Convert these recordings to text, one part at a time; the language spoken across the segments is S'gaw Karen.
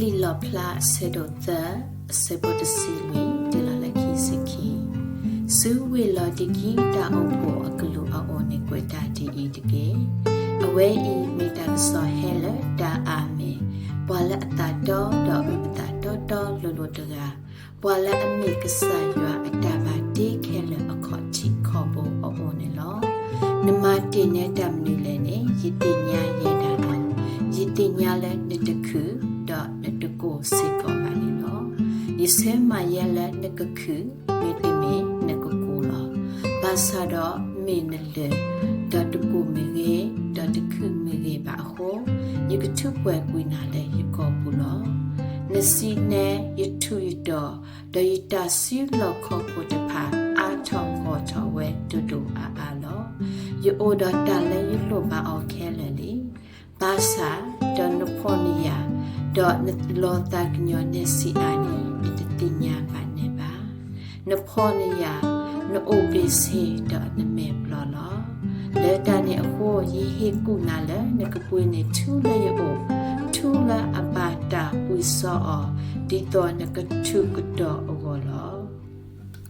လံာ်လီၣ်ဖျါအဆၢဒိၣ်သၢ, အဆၢဖိတဆံလွံၢ် တုၤလီၤလၢခံဆံခံ, ဆူဝ့ၢ်လီၤဒံၤကံတၢ်အိၣ်ဖှိၣ်အကလုာ်အအိၣ်န့ၣ် ကွဲးတၢ်ဒ်အံၤတက့ၢ်. အဝဲအံၤမ့ၢ်တၢ်ကစီၣ်ဟဲလၢတၢ်အၤမ့ၣ်, ပှၤလၢအသးတီဒီးအုၣ်အသးတီတီလိၤလိၤတဂၤ, ပှၤလၢအမ့ၢ်ကစၢ်ယွၤအတၢ်ဘၣ်တ့ခဲလၢာ်အခီၣ်ထံးခီၣ်ဘိအအိၣ်န့ၣ်လီၤ. နမၤတ့ၢ်နဲတၢ်မနုၤလဲၣ်န့ၣ် ယသ့ၣ်ညါယဲဒၣ်လီၤ. ယသ့ၣ်ညါလၢနတခုၣ်, ဒီးနတကိၢ်စ့ၢ်ကီးဘၣ်န့ၣ်လီၤ. ယဆၢမၤယဲလၢနကခုၣ် မ့တမ့ၢ်နကကိၢ်လီၤ. ဘၣ်ဆၣ်ဒီးမ့ၢ်နလၢၢ်, ဒီးတကိၢ်မ့ၢ်ဂ့ၤ, ဒီးတခုၣ်မ့ၢ်ဂ့ၤဘၣ်အဃိ, ယကထူးပှဲၤကွံာ်နၤလၢယကိာ်ပူၤလီၤ. နစံးနဲယထူးယတီၤ, ဒီးယတၢ်စုလီၢ်ခီၣ်ခိၣ်တဖၣ် အါထီၣ်ဂီၢ်ထီၣ်ဝဲဒိၣ်ဒိၣ်အါအါလီၤ. ယအိၣ်ဒီးတၢ်လၢယလိၣ်ဘၣ်အီၤခဲလၢာ်လံ. ဘၣ်ဆၣ်ဒီးနဖှီၣ်နယာ်, ဒီးနလီၤသးကညီၤနဲဆံးအါန့ၣ် ယတသ့ၣ်ညါဘၣ်နဲဘၣ်. နဖှီၣ်နယာ်, နအိၣ်ဘ့ၣ်ဆ့ဒီးနမဲာ်ဘျီၣ်လီၤ. လၢတၢ်န့ၣ်အဃိ ယဟ့ၣ်ကူၣ်နၤလၢနကပှ့ၤန့ၢ်ထူလၢယအိၣ်, ထူလၢအဘၣ်တၢ်ပှံၤစီအီၤ, ဒ်သိးနကထူးကတီၤအဂီၢ်လီၤ.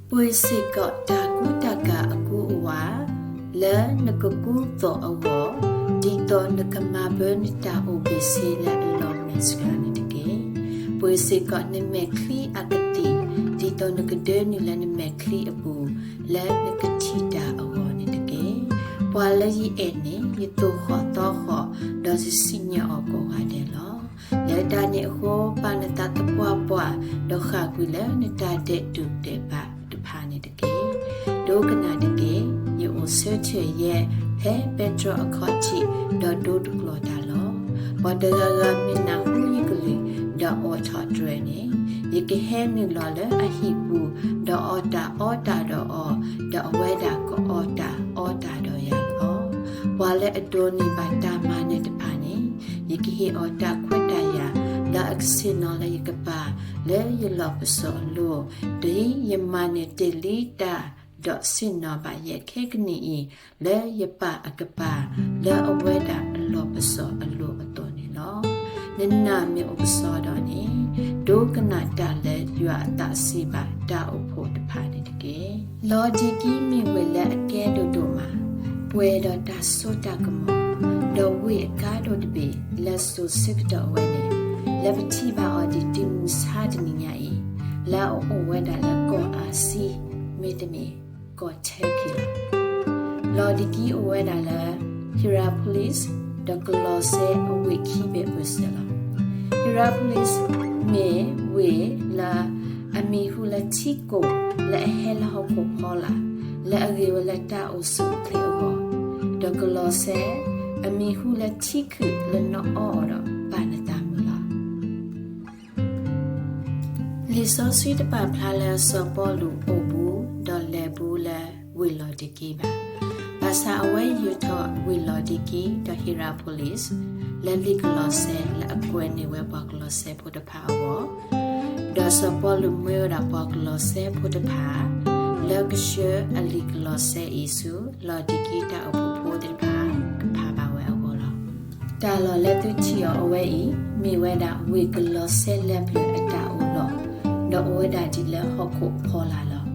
ပှ့ၤစ့ၢ်ကီးတၢ်ကူတၢ်ကၤအကူအဝါ လၢနကကူသိးအဂီၢ်, ဒ်သိးနကမၤဘၢနတၢ်အိၣ်ဘ့ၣ်ဆ့လၢအလီၤမဲာ်ဆှးန့ၣ်တက့ၢ်. ပှ့ၤစ့ၢ်ကီးနမဲာ်ချံအကသံၣ်, ဒ်သိးနကဒၢနုာ်လၢနမဲာ်ချံအပူၤ, လၢနကထံၣ်တၢ်အဂီၢ်န့ၣ်တက့ၢ်. ပှၤလၢယအဲၣ်န့ၣ် ယသိၣ်ဃီၣ်သီဃီၣ်, ဒီးယစံၣ်ညီၣ်အီၤကိးဂၤဒဲးလီၤ. လၢတၢ်န့ၣ်အဃိ ပာ်နသးသပှၢ်ပှၢ်, ဒီးဃၣ်ကွံာ်လၢနတၢ်ဒဲးတူာ်ဒဲးဘးတဖၣ်န့ၣ်တက့ၢ်. ဒိကနၣ်တက့ၢ်. ယအိၣ်ဆၢထၢၣ်ယဲ ဖဲပဲတြီအခီၣ်ထံး, ဒီးဒိတကျိာ်တၢ်လီၤ. ပှၤတဂၤဂၤမ့ၢ်နၢ်ဟူယကလုၢ်, ဒီးအိးထီၣ်တြဲၤန့ၣ်, ယကဟဲနုာ်လီၤလၢအဟံၣ်ပူၤ, ဒီးအီၣ်တၢ်အီတၢ်ဒီးအီၤ, ဒီးအဝဲဒၣ်ကအီၣ်တၢ်အီတၢ်ဒီးယၤလီၤ. ပှၤလၢအဒိးန့ၢ်ဘၣ်တၢ်မၤနၢၤတဖၣ်န့ၣ်, ယကဟ့ၣ်အီၤတၢ်ခွဲးတၢ်ယာ်, ဒီးအကဆ့ၣ်နီၤလၢယကပၤ, လၢယလီၢ်ပစိာ်အလိၤ, ဒ်ယမၤနၢၤတ့ၢ်လံတၢ်, ဒီးဆ့ၣ်နီၤဘၣ်ယဲခဲကနံၣ်အံၤ, လၢယပၢ်အကပၤ, လၢအဝဲဒၣ်အလီၢ်ပစိာ်အလိၤအသိးန့ၣ်လီၤ. နနာ်မ့ၢ်အိၣ်ကစီဒီန့ၣ်, ဒိကနၣ်တၢ်လၢယွၤအသးစံးဘၣ်တၢ်အိၣ်ဖှိၣ်တဖၣ်န့ၣ်တက့ၢ်. လီၤဒံၤကံမ့ၢ်ဝ့ၢ်လၢအကဲဒိၣ်ဒိၣ်မး, ပှဲၤဒီးတၢ်စိတၢ်ကမီၤ, ဒီးဝ့ၢ်အကါဒိၣ်တဘ့ၣ်လၢစိၤဆၢကတီၢ်အဝဲန့ၣ်, လၢပထံၣ်ဘၣ်အီၤဒ်တုၤမုၢ်ဆါတနံၤညါအံၤ, လၢအအိၣ်ဝဲဒၣ်လၢကီၢ်အၤစံ, မ့တမ့ၢ်ကီၢ် Turkey လီၤ. လီၤဒံၤကံအိၣ်ဝဲဒၣ်လၢ Hierapolis ဒီးကလီးစဲအဝ့ၢ်ခံဘ့ၣ်အဘၢၣ်စၢၤလီၤ. Hierapolis မ့ၢ်ဝ့ၢ်လၢအမံၤဟူလၢထံကိၢ်လၢအဟဲလၢဟီၣ်ခိၣ်ဖီလာ်, လၢအဂ့ၤဝဲလၢတၢ်အိၣ်ဆူၣ်အိၣ်ချ့အဂီၢ်, ဒီးကလီးစဲ အမံၤဟူလၢထံခုၣ်လၢနအီအီၤဒီးပာ်နသးမုာ်လီၤ. လံာ်စီဆှံတပာ်ဖျါလၢစီၤပီလူးအိၣ်ဘူးဒီးလဲၤဘူးလၢဝ့ၢ်လီၤဒံၤကံဘၣ်. ဘၣ်ဆၣ်အဝဲယုာ်ထီၣ်ဝ့ၢ်လီၤဒံၤကံဒီး Hierapolis လၢလံာ်ကလီးစဲလၢအကွဲးန့ၢ်ဝဲပှၤကလီးစဲဖိတဖၣ်အဂီၢ်, ဒီးစီၤပီလူးမၢဝဲဒၣ်ပှၤကလီးစဲဖိတဖၣ် လၢကဆှၢအလံာ်ကလီးစဲအံၤဆူ လီၤဒံၤကံတၢ်အိၣ်ဖှိၣ်ဖိသ့ၣ်တဖၣ် ကဖးဘၣ်ဝဲအဂီၢ်လီၤ. တၢ်လီၢ်လၢသုထံၣ်အီၤအဝဲအံၤ မ့ၢ်ဝဲဒၣ်ဝ့ၢ်ကလီးစဲလၢပျၢၤအတၢ်အိၣ်လီၢ်, ဒီးအိၣ်ဝဲဒၣ်ဒ်လၢဟီၣ်ခိၣ်အဖီလာ်လီၤ.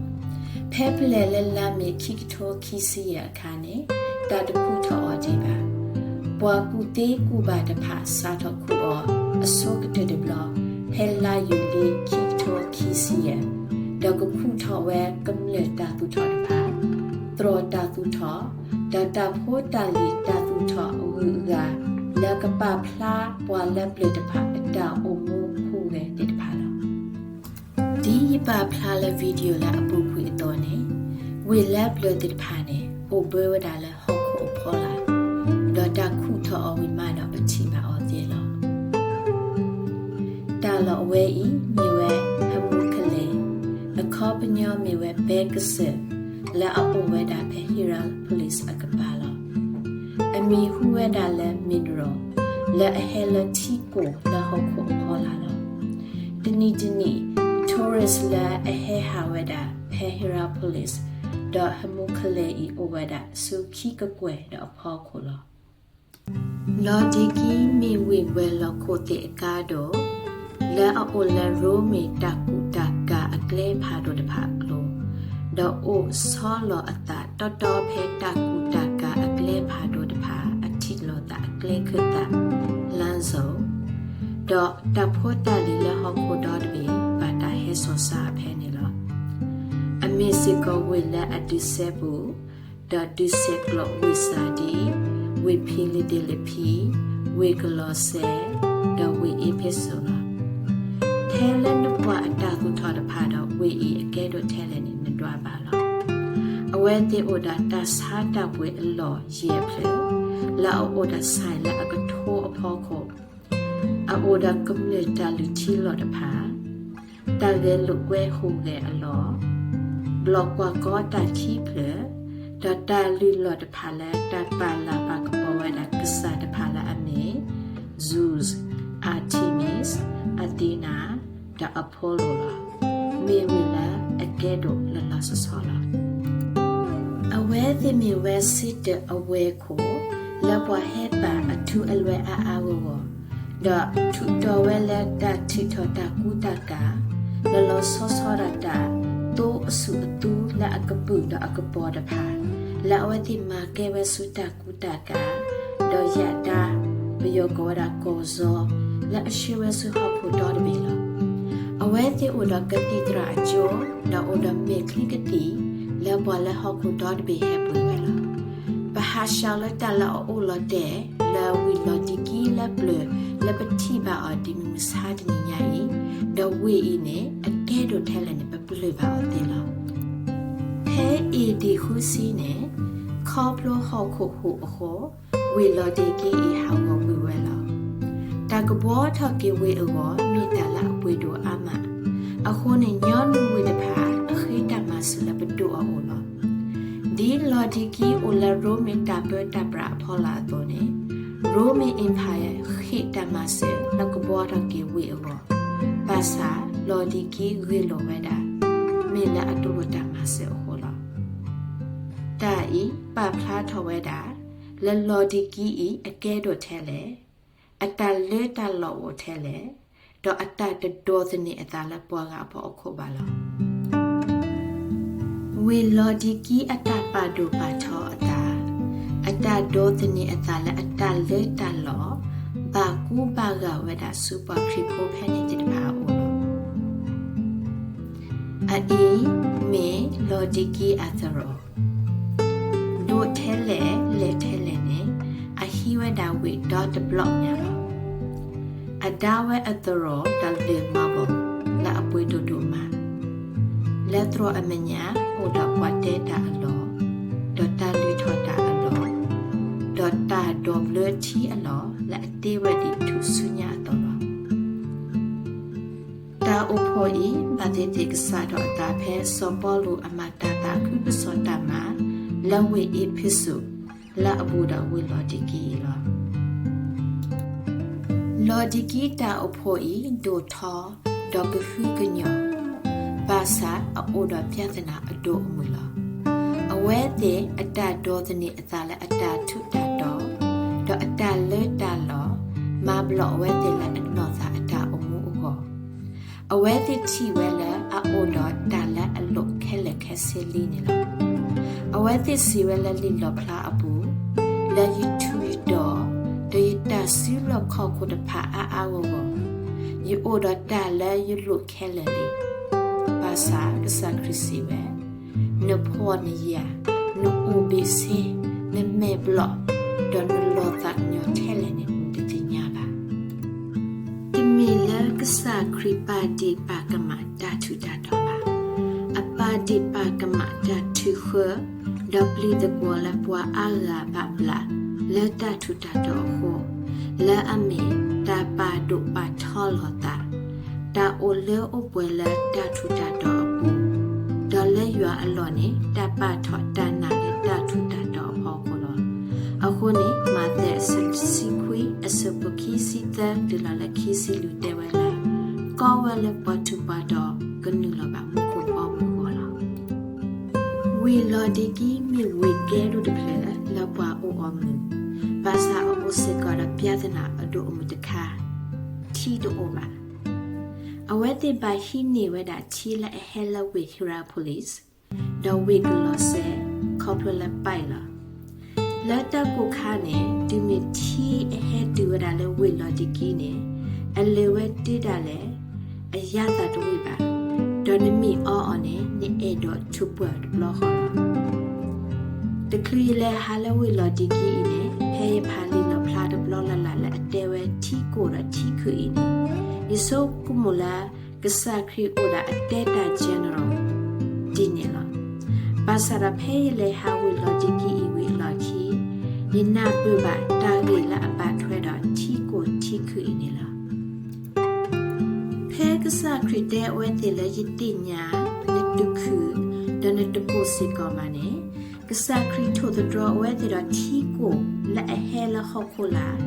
ဖဲပလဲၤလၢလါမ့ၤခံကထိခံဆံယဲၢ်အခါန့ၣ်, တၢ်တခူၣ်ထီၣ်အီၤဒံးဘၣ်. ပှၤကူၣ်သ့ကူၣ်ဘၣ်တဖၣ် စးထီၣ်ခူၣ်အီၤအဆိကတၢၢ်တဘျီ ဖဲလါယူၤလံခံကထိခံဆံယဲၢ်, ဒီးကခူၣ်ထီၣ်ဝဲကမျၢၢ်တၢ်သူၣ်ထီၣ်တဖၣ်, သရိာ်တၢ်သူၣ်ထီၣ်, ဒီးတၢ်ဖိတၢ်လံၤတၢ်သူၣ်ထီၣ်အဂုၤအဂၤ လၢကပာ်ဖျါပှၤလၢပျၢၤတဖၣ်အတၢ်အိၣ်မူဟူးဂဲၤသ့ၣ်တဖၣ်လီၤ. ဒ်ယပာ်ဖျါလၢ video လၢအပူၤကွံာ်အသိးန့ၣ်, ဝ့ၢ်လၢပျၢၤသ့ၣ်တဖၣ်န့ၣ် အိၣ်ဘၢဝဲဒၣ်လၢဟီၣ်ခိၣ်အဖီလာ်, ဒီးတၢ်ခူၣ်ထီၣ်အီၤဝံၤမးဒီးပထံၣ်ဘၣ်အီၤသ့လီၤ. တၢ်လီၢ်အဝဲအံၤမ့ၢ်ဝဲ ဟမူကလဲၢ်, အခီပညီမ့ၢ်ဝဲဘဲကစၢၢ် လၢအအိၣ်ဝဲဒၣ်ဖဲ Hierapolis အကပၤလီၤ. အမံၤဟူဝဲဒၣ်လၢ mineral လၢအဟဲလၢထံကိၢ်လၢဟီၣ်ခိၣ်အဖီလာ်လီၤ. တနံၤတနံၤ tourist လၢအဟဲဟးဝဲဒၣ်ဖဲ Hierapolis ဒီးဟမူကလဲၢ်အံၤအိၣ်ဝဲဒၣ်ဆူခံကကွဲၢ်ဒီးအဖီခိၣ်လီၤ. လီၤဒံၤကံမ့ၢ်ဝ့ၢ်ဝဲၤလီၢ်ခိၣ်သ့ၣ်အကါဒိၣ်, လၢအအိၣ်လၢရိမ့ၤတၢ်ကူၣ်တၢ်ကၤအကျဲဖးဒိၣ်တဖၣ်အကျိၤ, ဒီးအိၣ်ဆီလီၤအသးတီတီဖဲတၢ်ကူၣ်တၢ်ကၤအကျဲဖးဒိၣ်တဖၣ်အထံၣ်လိာ်သးအကျဲခၢၣ်သး လမ်းစုံ, ဒီးတၢ်ဖိတၢ်လံၤလၢဟီၣ်ခိၣ်ဒီတဘ့ၣ် ဘၣ်တၢ်ဟဲစီၤစါအီၤဖဲန့ၣ်လီၤ. အမ့ၢ်စ့ၢ်ကီးဝ့ၢ်လၢအဒုးစဲဘူး, ဒီးဒုးဆဲးကျိးဝ့ၢ်စၤဒံ, ဝ့ၢ်ဖံလံးဒ့လ့းဖံ, ဝ့ၢ်ကလီးစဲ, ဒီးဝ့ၢ်အ့းဖ့းစူးလီၤ. ထဲလၢနကွၢ်အတၢ်သူၣ်ထီၣ်တဖၣ်ဒီး ဝ့ၢ်အံၤအကဲဒိၣ်ထဲလဲၣ်န့ၣ် နဒွးဘၣ်လီၤ. အဝဲသ့ၣ်အိၣ်ဒီးတၢ်ဆါတၢ်ပှ့ၤအလီၢ်ယဲၢ်ဖျၢၣ်, လၢအအိၣ်ဒီး sign လၢအကထိအဖီခိၣ်, အအိၣ်ဒီးကမျၢၢ်တၢ်လုၢ်ထံလီၢ်တဖၣ်, တၢ်ဂဲၤလိာ်ကွဲဟူးဂဲၤအလီၢ်, ဘျီၣ်ကွၢ်ကီတၢ်ခံဖျၢၣ်, ဒီးတၢ်လုၢ်လီၢ်တဖၣ်လၢတၢ်ပာ်လၤပာ်ကပီၤဝဲဒၣ်ကစၢ်တဖၣ်လၢအမ့ၢ် Zeus, Artemis, Athena, ဒီး Apollo လီၤ. မ့ၢ်ဝ့ၢ်လၢအကဲဒိၣ်လီၤလီၤဆီဆီလီၤ. အဝဲသ့ၣ်မ့ၢ်ဝဲစ့တၢးအဝဲၤခိၣ် လၢပှၤဟဲပာ်အထူအလွဲအါအါဂီၢ်ဂီၢ်, ဒီးထူးတီၤဝဲလၢတၢ်ထုးထီၣ်တၢ်ကူတၢ်ကၤ လီၤလီၤဆီဆီဒၣ်တၢ်သိအဆူၣ်အသူလၢအကပုာ်ဒီးအကပီၤတဖၣ်, လၢအဝဲသ့ၣ်မၤကဲဝဲဆူတၢ်ကူတၢ်ကၤ, ဒီးယၣ်ဒါ ပယီၤကိးဝဲဒၣ်ကီၢ်စီ လၢအဆှၢဝဲဆူဟီၣ်ခိၣ်ဒီတဘ့ၣ်လီၤ. အဝဲသ့ၣ်အိၣ်ဒီးကသံၣ်သရၣ်အကၠိ, ဒီးအိၣ်ဒီးမဲာ်ချံကသံၣ် လၢပှၤလၢဟီၣ်ခိၣ်ဒီတဘ့ၣ်ဟဲပှ့ၤဝဲလီၤ. ပဟးဆှဲးလၢတၢ်လၢအအိၣ်လီၤတဲာ် လၢဝ့ၢ်လီၤဒံၤကံလၢပျၢၤ လၢပထံၣ်ဘၣ်အီၤဒ်မုၢ်မဆါတနံၤညါအံၤ, ဒီးဝ့ၢ်အံၤန့ၣ် အကဲဒိၣ်ထဲလဲၣ်န့ၣ် ပပျၢၢ်ဘၣ်အီၤသ့လီၤ. ဖဲ A D ဃုဆံန့ၣ်, ခီဖျိဟီၣ်ခိၣ်ဟူးအဃိ, ဝ့ၢ်လီၤဒံၤကံအံၤဟးဂီၤကွံာ်ဝဲလီၤ. တၢ်ကဘှီထီၣ်က့ၤဝ့ၢ်အဂီၢ် မ့ၢ်တၢ်လၢအပှ့ၤဒိၣ်အါမး, အဃိန့ၣ် ညီနုၢ်ဝ့ၢ်တဖၣ် အဃ့တၢ်မၤစၢၤလၢပဒိၣ်အအိၣ်လီၤ. ဒ်လီၤဒံၤကံအိၣ်လၢရိမ့ၤတၢ်ပၢတၢ်ပြးအဖီလာ်အသိးန့ၣ်, Roman Empire ဃ့တၢ်မၤစၢၤလၢကဘှီထီၣ်က့ၤဝ့ၢ်အဂီၢ်, ဘၣ်ဆၣ်လီၤဒံၤကံဂ့ၢ်လိာ်ဝဲဒၣ်, မ့ၢ်လၢအတူၢ်လိာ်တၢ်မၤစၢၤအဃိလီၤ. တၢ်အံၤပာ်ဖျါထီၣ်ဝဲဒၣ် လၢလီၤဒံၤကံအံၤအကဲဒိၣ်ထဲလဲၣ်, အတၢ်လၢတၢ်လီၢ်အိၣ်ထဲလဲၣ်, ဒီးအတၢ်တဒိးသန့ၤအသးလၢပှၤဂၤအဖီခိၣ်ဘၣ်လီၤ. ဝ့ၢ်လီၤဒံၤကံအတၢ်ပာ်ဒိၣ်ပာ်ထီအသး, အတၢ်ဒိးသန့ၤအသးလၢအတၢ်လၢတၢ်လီၢ်, ဘၣ်ကူဘၣ်ဂာ်ဝဲဒၣ်ဆူပှၤခရံာ်ဖိဖဲန့ၣ်သ့ၣ်တဖၣ်အအိၣ်လီၤ. အအံၤမ့ၢ်လီၤဒံၤကံအသရိာ်, ဒိၣ်ထဲလဲၣ်လဲၢ်ထဲလဲၣ်န့ၣ်, အဟံးဝဲဒၣ်ဝ့ၢ်ဒီတဘျီညါလီၤ. အဒါဝဲအသရိာ်ဒီးလၢၢ် marble လၢအပှ့ၤဒိၣ်ဒိၣ်မး, လၢသရိာ်အမဲာ်ညါအိၣ်ဒီးပှၤတဲတၢ်အလီၢ်, ဒီးတၢ်လုၢ်ထီၣ်တၢ်အလီၢ်, ဒီးတၢ်ဒိးဘျၢထံအလီၢ်လၢအတ့ဝဲဒ်ထူၣ်စုညါအသိးလီၤ. တၢ်အိၣ်ဖှိၣ်အံၤ ဘၣ်သ့ၣ်သ့ၣ်ကစးထီၣ်အသးဖဲစီၤပီလူးအမၤတၢ်သးခုကစီၣ်တၢ်မၤ လၢဝ့ၢ်အ့းဖ့းစူး လၢအဘူးဒီးဝ့ၢ်လီၤဒံၤကံအံၤလီၤ. လီၤဒံၤကံတၢ်အိၣ်ဖှိၣ်အံၤဒိၣ်ထီ ဒီးကဟုကညီၢ်, ဘၣ်ဆၣ်အအိၣ်ဒီးပြဿနာအဒိၣ်အမုၢ်လီၤ. အဝဲသ့ၣ်အတၢ်ဒိးသန့ၤအသးလၢအတၢ်ထူးတၢ်တီၤ, ဒီးအတၢ်လၢတၢ်လီၢ်, မၤဘျီၣ်အဝဲသ့ၣ်လၢအနီၢ်သးအတၢ်အိၣ်မူအဂီၢ် အဝဲသ့ၣ်ထံၣ်ဝဲလၢအအိၣ်ဒီးတၢ်လၢအလိၣ်ခဲလၢာ်ခဲဆ့လံန့ၣ်လီၤ. အဝဲသ့ၣ်စံးဝဲလၢလံာ်လီၣ်ဖျါအပူၤ, လၢယထူးယတီၤ, ဒီးယတၢ်စုလီၢ်ခီၣ်ခိၣ်တဖၣ်အါအါဂီၢ်ဂီၢ်, ယအိၣ်ဒီးတၢ်လၢယလိၣ်ခဲလၢာ်လံ. ဘၣ်ဆၣ်ကစၢ်ခရံာ်စံးဝဲ, နဖှီၣ်နယာ်, နအိၣ်ဘ့ၣ်ဆ့, နမဲာ်ဘျီၣ်, ဒီးနလီၤသးကညီၤထဲလဲၣ်န့ၣ် နတသ့ၣ်ညါဘၣ်. တမ့ၢ်လၢကစၢ်ခရံာ်ပာ်ဒ့ၣ်ပာ်ကမၣ်တၢ်ထူးတၢ်တီၤဘၣ်. အပာ်ဒ့ၣ်ပာ်ကမၣ်တၢ်ထုးဃၢ, ဒီးပျံၤသကွီၤလၢပှၤအါဂၤဘၣ်ဘျးလၢတၢ်ထူးတၢ်တီၤအဃိ, လၢအမ့ၢ်တၢ်ပာ်ဒိၣ်ပာ်ထီလီၤသး, တၢ်အိၣ်လၢအိၣ်ပှဲၤလၢတၢ်ထူးတၢ်တီၤအပူၤ, ဒီးလၢယွၤအလီၢ်န့ၣ် တၢ်ပာ်ထီၣ်တၢ်နာ်လၢတၢ်ထူးတၢ်တီၤအဖီခိၣ်လီၤ. အဃိန့ၣ် မးသဲအဆၢတဆံခွံ အဆၢဖိခံဆံသၢတုၤလီၤလၢခံဆံလွံၢ်တဲဝဲလၢ, ကီဝဲလၢပှၤထူးပှၤတီၤကနုာ်လီၤဘၣ်မူခိၣ်ဘီမုၢ်အဂီၢ်လီၤ. ဝ့ၢ်လီၤဒံၤကံမ့ၢ်ဝ့ၢ်ကဲဒိၣ်တဖျၢၣ်လၢပှၤအိၣ်အီၤမုာ်, ဘၣ်ဆၣ်အအိၣ်စ့ၢ်ကီးဒီးပြဿနာအဒိၣ်အမုၢ်တခါ, ထံတအိၣ်ဘၣ်. အဝဲသ့ၣ်ဘၣ်ဟံးန့ၢ်ဝဲဒၣ်ထံလၢအဟဲလၢဝ့ၢ် Hierapolis ဒီးဝ့ၢ်ကလီးစဲ ခီဖျိလၢ pipe လီၤ. လၢတၢ်ကိၢ်ခါန့ၣ် တုၤမ့ၢ်ထံအဟဲတုၤဝဲဒၣ်လၢဝ့ၢ်လီၤဒံကံန့ၣ် အလၢာ်ဝဲတုၤဒၣ်လဲာ် အယါသးတဝံၣ်ဘၣ်, ဒီးနမ့ၢ်အီအီၤန့ၣ် နအဲၣ်ဒိးထူးပှၢ်တဘျီဃီလီၤ. တချုးယလဲၤဟးလၢဝ့ၢ်လီၤဒံကံအံၤန့ၣ် ဖဲယဖးလံာ်လီၣ်ဖျါတဘျီလၢ်လၢ်လၢအတဲဝဲထံကိၢ်ဒီးထံခုၣ်အံၤန့ၣ် ယဆိကမိၣ်လၢ ကစၢ်ခရံာ်အိၣ်ဒၣ်အတဲတၢ် general ဒ်န့ၣ်လီၤ. ဘၣ်ဆၣ်ဒီးဖဲယလဲၤဟးဝ့ၢ်လီၤဒံကံအံၤဝံၤအလီၢ်ခံ ယနၢ်ပၢၢ်ဘၣ်တၢ်ဂ့ၢ်လၢအဘၣ်ထွဲဒီးထံကိၢ်ထံခုၣ်အံၤန့ၣ်လီၤ. ဖဲကစၢ်ခရံာ်တဲအဝဲသ့ၣ်လၢယသ့ၣ်ညါ နတၢ်ခုၣ် ဒီးနတၢ်ကိၢ်စ့ၢ်ကီးဘၣ်န့ၣ် ကစၢ်ခရံာ်ထိၣ်သတြီၤအဝဲသ့ၣ်ဒီးထံကိၢ်လၢအဟဲလၢဟီၣ်ခိၣ်လာ်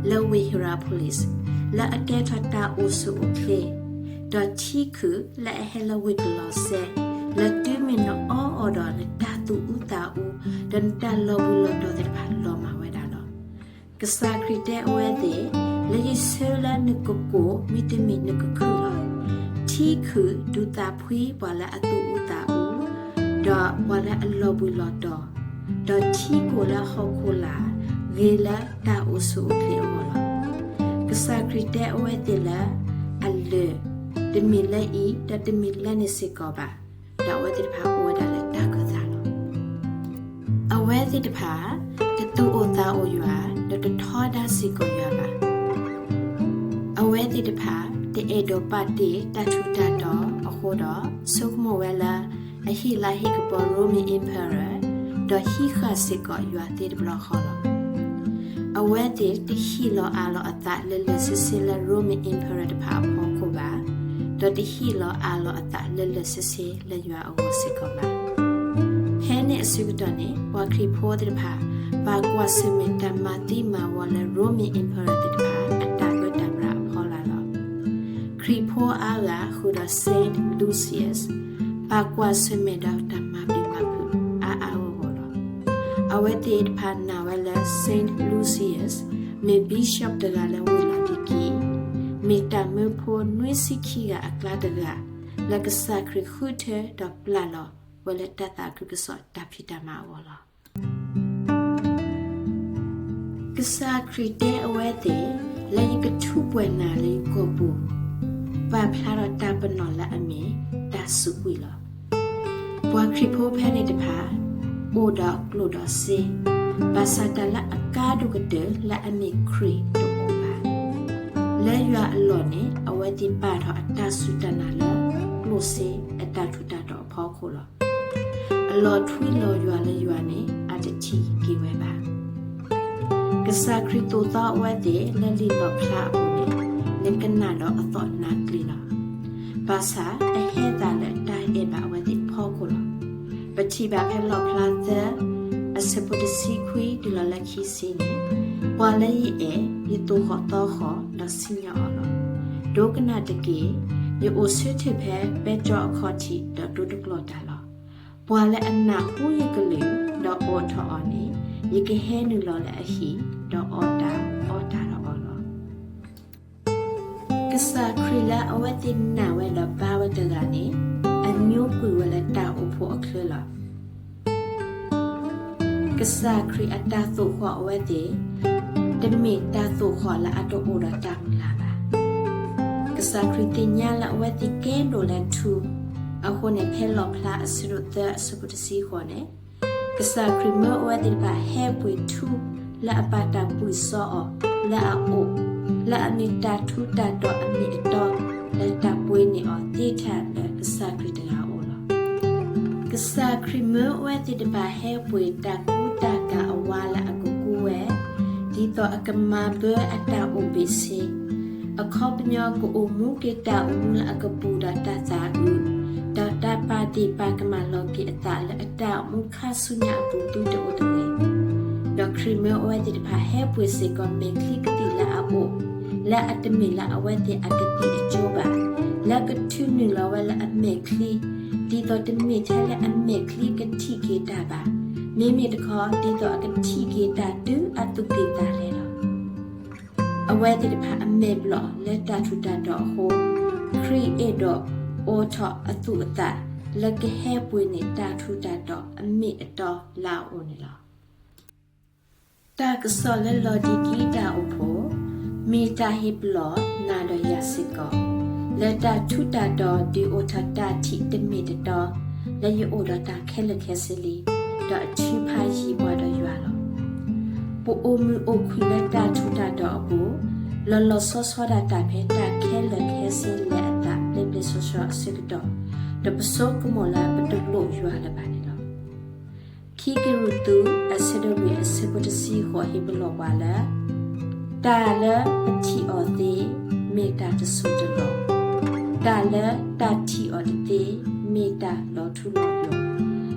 လၢဝ့ၢ် Hierapolis လၢအကဲထီၣ်တၢ်အိၣ်ဆူၣ်အိၣ်ချ့ ဒီးထံခုၣ်လၢအဟဲလၢဝ့ၢ်ကလီးစဲ လၢတုၤမ့ၢ်နအီအီၤဒီးနတၢ်သူၣ်အူသးအူ ဒီးနတၢ်လီၤဘှံးလီၤတီၤသ့ၣ်တဖၣ်လီၤမၢ်ဝဲဒၣ်လီၤ. ကစၢ်ခရံာ်တဲအဝဲသ့ၣ် လၢယဆၢလၢနကကိၢ် မ့တမ့ၢ်နကခုၣ်လီၤ. ထံခုၣ်ဒုးသးဖှံပှၤလၢအသူၣ်အူသးအူ ဒီးပှၤလၢအလီၤဘှံးလီၤတီၤ, ဒီးထံကိၢ်လၢဟီၣ်ခိၣ်လာ် ဂ့ၤလၢတၢ်အိၣ်ဆူၣ်အိၣ်ချ့အဂီၢ်လီၤ. ကစၢ်ခရံာ်တဲအဝဲသ့ၣ်လၢ အလၢာ် တမ့ၢ်လၢအံၤ ဒီးတမ့ၢ်လၢန့ၣ်စ့ၢ်ကီးဘၣ်, ဒီးအဝဲသ့ၣ်တဖၣ်အိၣ်ဝဲဒၣ်လၢတၢ်ခၢၣ်သးလီၤ. အဝဲသ့ၣ်တဖၣ် တသူၣ်အိၣ်သးအိၣ်ယွၤ, ဒီးတထီဒါစ့ၢ်ကီးယွၤဘၣ်. အဝဲသ့ၣ်တဖၣ် တအဲၣ်ဒိးပာ်တ့ၢ်တၢ်ထူးတၢ်တီၤအဃိဒီး ဆိကမိၣ်ဝဲလၢ အဟ့ၣ်လၤဟ့ၣ်ကပီၤ Roman Emperor ဒီးဟံးဃာ်စ့ၢ်ကီးယွၤသ့တဘျီဃီလီၤ. အဝဲသ့ၣ်တဟ့ၣ်လီၤအးလီၤအသးလၢာ်လၢာ်ဆ့ဆ့လၢ Roman Emperor တဖၣ်အဖီခိၣ်ဘၣ်, ဒီးတဟ့ၣ်လီၤအးလီၤအသးလၢာ်လၢာ်ဆ့ဆ့လၢယွၤအဂီၢ်စ့ၢ်ကီးဘၣ်. ဖဲန့ၣ်အဆၢကတီၢ်န့ၣ် ပှၤခရံာ်ဖိသ့ၣ်တဖၣ် ဘၣ်ကွၢ်ဆၢၣ်မဲာ်တၢ်မၤသံမၤဝီလၢ Roman Emperor သ့ၣ်တဖၣ် အတၢ်ပၢတၢ်ပြးအဖီလာ်လီၤ. ခရံာ်ဖိအါဂၤဃုာ်ဒီး Saint Lucius ဘၣ်ကွၢ်ဆၢၣ်မဲာ်ဒီးတၢ်မၤပျံၤမၤဖုးအါအါဂီၢ်ဂီၢ်လီၤ. အဝဲသ့ၣ်တဖၣ်နာ်ဝဲလၢ Saint Lucius မ့ၢ် bishop တဂၤလၢဝ့ၢ်လီၤဒံကံ, မ့ၢ်တၢ်မၢဖိနွံဆံခံဂၤအကျါတဂၤ လၢကစၢ်ခရံာ်ဃုထၢဒီးပျၢ်လီၤဝဲလၢတၢ်သးခုကစီၣ်တၢ်ဖံးတၢ်မၤအဂီၢ်လီၤ. ကစၢ်ခရံာ်တဲအဝဲသ့ၣ် လၢယကထူးပှဲၤနၤလၢယကိာ်ပူၤ, ပာ်ဖျါထီၣ်တၢ်ပနီၣ်လၢအမ့ၢ်တၢ်စူးကွံာ်လီၤ. ပှၤခရံာ်ဖိဖဲန့ၣ်တဖၣ် အိၣ်ဒီးကျိၣ်ဒီးစ့, ဘၣ်ဆၣ်တၢ်လၢအကါဒိၣ်ကတၢၢ်လၢအမ့ၢ်ခရံာ်တအိၣ်ဘၣ်. လၢယွၤအလီၢ်န့ၣ် အဝဲသ့ၣ်ပာ်ထီၣ်အတၢ်စူၢ်တၢ်နာ်လၢကျိၣ်စ့အတၢ်ထူးတၢ်တီၤအဖီခိၣ်လီၤ. အလီၤထွံလီၤယွၤလၢယွၤန့ၣ် အတထံၣ်က့ၤဝဲဘၣ်. ကစၢ်ခရံာ်သိၣ်သီအဝဲသ့ၣ်လၢလံာ်လီၣ်ဖျါအပူၤန့ၣ် နကနၣ်ဒီးအသီၣ်နးကျ့လီၤ. ဘၣ်ဆၣ်အဟဲသးလၢတၢ်အဲၣ်ဘၣ်အဝဲသ့ၣ်အဖီခိၣ်လီၤ. ပထံၣ်ဘၣ်ဖဲလီၣ်ဖျါသၢ အဆၢဖိတဆံခွံတုၤလီၤလၢခံဆံန့ၣ်, ပှၤလၢယအဲၣ် ယသိၣ်ဃီၣ်သီဃီၣ်ဒီးစံၣ်ညီၣ်အီၤလီၤ. ဒိကနၣ်တက့ၢ်, ယအိၣ်ဆၢထၢၣ်ဖဲပဲတြီအခီၣ်ထံးဒီးဒိတကျီၢ်တၢ်လီၤ. ပှၤလၢအနၢ်ဟူယကလုၢ် ဒီးအိးထီၣ်အီၤန့ၣ် ယကဟဲနုာ်လီၤလၢအဟံၣ် ဒီးအီၣ်တၢ်အီတၢ်ဒီးအီၤလီၤ. ကစၢ်ခရံာ်လၢအဝဲသ့ၣ်နာ်ဝဲဒီးဘါဝဲတဂၤန့ၣ် အညိကွံာ်ဝဲလၢတၢ်အိၣ်ဖှိၣ်အချၢလီၤ. ကစၢ်ခရံာ်အတၢ်သိၣ်ဃီၣ်အဝဲသ့ၣ် တမ့ၢ်တၢ်သိၣ်ဃီၣ်လၢအတအိၣ်ဒီးတၢ်မုၢ်လၢ်ဘၣ်. ကစၢ်ခရံာ်သ့ၣ်ညါလၢအဝဲသ့ၣ်ကဲဒိၣ်လၢထူ, အဃိန့ၣ် ဖဲလီၣ်ဖျါအဆၢဒိၣ်သၢအဆၢဖိတဆံဃိးန့ၣ် ကစၢ်ခရံာ်မၢအဝဲသ့ၣ်တဖၣ်ဟဲပှ့ၤထူလၢအဘၣ်တၢ်ဘှံးစီအီၤလၢအအိၣ်, လၢအမ့ၢ်တၢ်ထူးတၢ်တီၤအမ့ၢ်အတီ လၢတၢ်ပှ့ၤန့ၢ်အီၤသ့ထဲလၢကစၢ်ခရံာ်တဂၤအအိၣ်လီၤ. ကစၢ်ခရံာ်မၢအဝဲသ့ၣ်တဖၣ်ဟဲပှ့ၤတၢ်ကူတၢ်ကၤအဝါလၢအကကူဝဲ, ဒ်သိးအကမၤဘၢအတၢ်အိၣ်ဘ့ၣ်ဆ့, အခီပညီကအိၣ်မူက့ၤတၢ်အိၣ်မူလၢအကပူၤဒီးတၢ်သးအုး, ဒီးတၢ်ပာ်ဒ့ၣ်ပာ်ကမၣ်လီၤက့ၤအသးလၢအတၢ်အိၣ်မူခါဆူညါအပူၤသုတအိၣ်တဂ့ၤ. ဒီးခရံာ်မၢအဝဲသ့ၣ်တဖၣ်ဟဲပှ့ၤစ့ၢ်ကီးမဲာ်ချံကသံၣ်လၢအအိၣ်, လၢအတမ့ၢ်လၢအဝဲသ့ၣ်အကသံၣ်အကၠိဘၣ်, လၢကထုးနုာ်လီၤဝဲလၢအမဲာ်ချံ, ဒ်သိးတမ့ၢ်ထဲလၢအမဲာ်ချံကထံၣ်က့ၤတၢ်ဘၣ်, မ့မ့ၢ်တခီ ဒ်သိးအကထံၣ်က့ၤတၢ်တုၤအသူၣ်က့ၣ်သးလဲလီၤ. အဝဲသ့ၣ်တဖၣ်အမဲာ်ဘျီၣ်လၢတၢ်ထူးတၢ်တီၤအဃိ, ခရံာ်အဲၣ်ဒိးအိးထီၣ်အသူၣ်အသး လၢကဟဲပှ့ၤန့ၢ်တၢ်ထူးတၢ်တီၤအမ့ၢ်အတီလၢအအိၣ်န့ၣ်လီၤ. တၢ်ကစီၣ်လၢလီၤဒံၤကံတၢ်အိၣ်ဖှိၣ် မ့ၢ်တၢ်ဟ့ၣ်ပလီၢ်နၤဒီးယၤစ့ၢ်ကီး လၢတၢ်ထူးတၢ်တီၤဒုးအိၣ်ထီၣ်တၢ်ထံၣ်တမ့ၢ်တတီ လၢယအိၣ်ဒီးတၢ်ခဲလၢာ်ခဲဆ့လံ, ဒီးအထုးဖးယံၤပှၤဒီးယွၤလီၤ. ပအိၣ်မုာ်အိၣ်ခုၣ်လၢတၢ်ထူးတၢ်တီၤအပူၤ လီၤလီၤဆီဆီဒၣ်တၢ်ဖဲတၢ်ခဲလၢာ်ခဲဆ့လၢအသးဘျ့ဘျ့ဆှီဆှီအဆၢကတီၢ်, ဒီးပဆိကမိၣ်လၢပတလိၣ်ယွၤလၢၤဘၣ်န့ၣ်လီၤ. ခံကရံၣ်သူး အဆၢဒိၣ်လွံၢ် အဆၢဖိတဆံဃိးဟ့ၣ်ပလီၢ်ပှၤလၢ တၢ်လၢပထံၣ်အီၤသ့ မ့ၢ်တၢ်တစိၢ်တလီၢ်, တၢ်လၢတၢ်ထံၣ်အီၤတသ့ မ့ၢ်တၢ်လီၤထူလီၤယိာ်.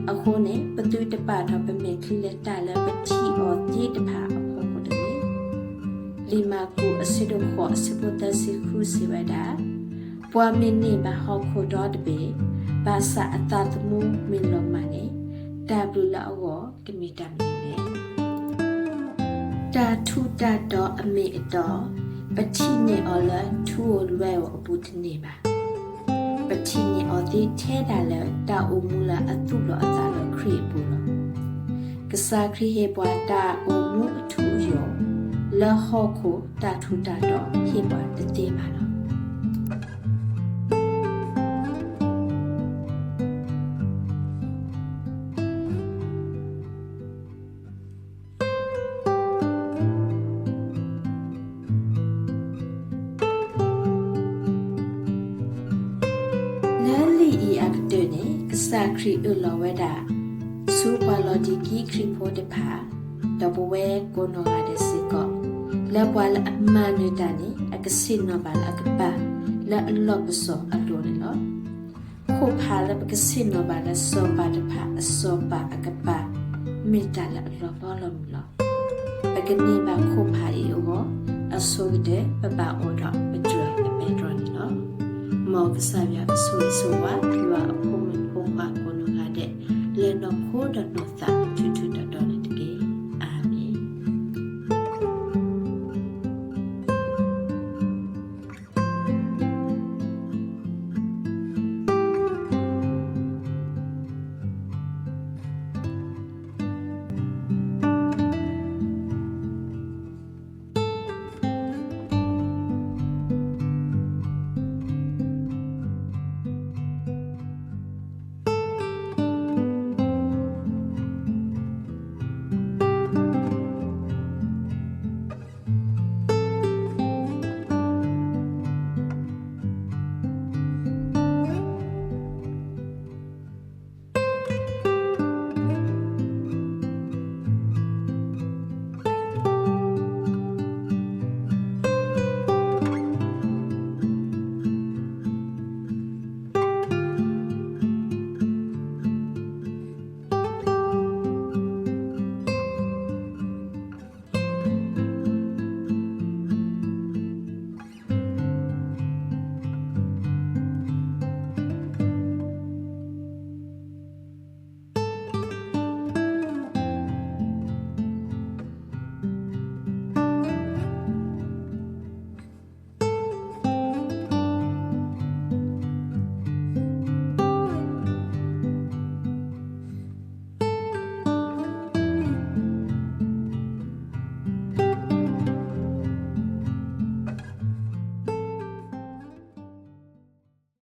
အဃိန့ၣ် ပသုတပာ်ထီၣ်ပမဲာ်ချံလၢတၢ်လၢပထံၣ်အီၤသ့တဖၣ်အဖီခိၣ်တဂ့ၤ. လံာ်မၢ်ကူး အဆၢဒိၣ်ဃိး အဆၢဖိသၢဆံဃုစံးဝဲဒၣ်, ပှၤမ့ၢ်န့ၢ်ဘၣ်ဟီၣ်ခိၣ်ဒီတဘ့ၣ်, ဘၣ်ဆၣ်အသးသမူမ့ၢ်လီၤမၢ်န့ၣ်, တၢ်ဘျုးလၢအဂီၢ်ကမ့ၢ်တၢ်မနုၤလဲၣ်. တၢ်ထူးတၢ်တီၤအမ့ၢ်အတီ, ပထံၣ်န့ၢ်အီၤလၢထူဧိၤလွဲဧိၤအပူၤတန့ၢ်ဘၣ်. ပထံၣ်န့ၢ်အီၤသ့ထဲဒၣ်လၢတၢ်အိၣ်မူလၢအသူၣ်လီၤအသးလၢခရံာ်အပူၤလီၤ. ကစၢ်ခရံာ်ဟ့ၣ်ပှၤတၢ်အိၣ်မူအထူအယိာ်, လၢဟီၣ်ခိၣ်တၢ်ထူးတၢ်တီၤဟ့ၣ်ပှၤတသ့ဘၣ်လီၤ. လၢလံာ်အံၤအကတၢၢ်န့ၣ် ကစၢ်ခရံာ်အၢၣ်လီၤဝဲဒၣ် ဆူပှၤလီၤဒံၤကံခရံာ်ဖိတဖၣ်, ဒီးပဝဲကိးနီၢ်ဂၤဒဲးစ့ၢ်ကီး, လၢပှၤလၢအမၤနၢၤတၢ်န့ၣ် အကဆ့ၣ်နီၤဘၣ်လၢအကပၤ လၢအလီၢ်ပစိာ်အလိၤန့ၣ်လီၤ. ခိၣ်ဖးလၢပကဆ့ၣ်နီၤဘၣ်လၢစီၤပၤတဖၣ်အစီၤပၤအကပၤ မ့ၢ်တၢ်လၢအလီၤဘီလီၤမုၢ်လီၤ. ပကန့ၢ်ဘၣ်ခိၣ်ဖးအံၤအဂီၢ်, အဆိကတၢၢ်ပဘၣ်အိၣ်ဒီးပတြၢၤအပဲတြီန့ၣ်လီၤ. မ်ကစၢ်ယွၤကဆိၣ်ဂ့ၤဆိၣ်ဝါ ယွၤအဖိမုၣ်ဖိခွါကိးနီၢ်ဂၤဒဲး လၢနီၢ်ခိဒီးနီၢ်သး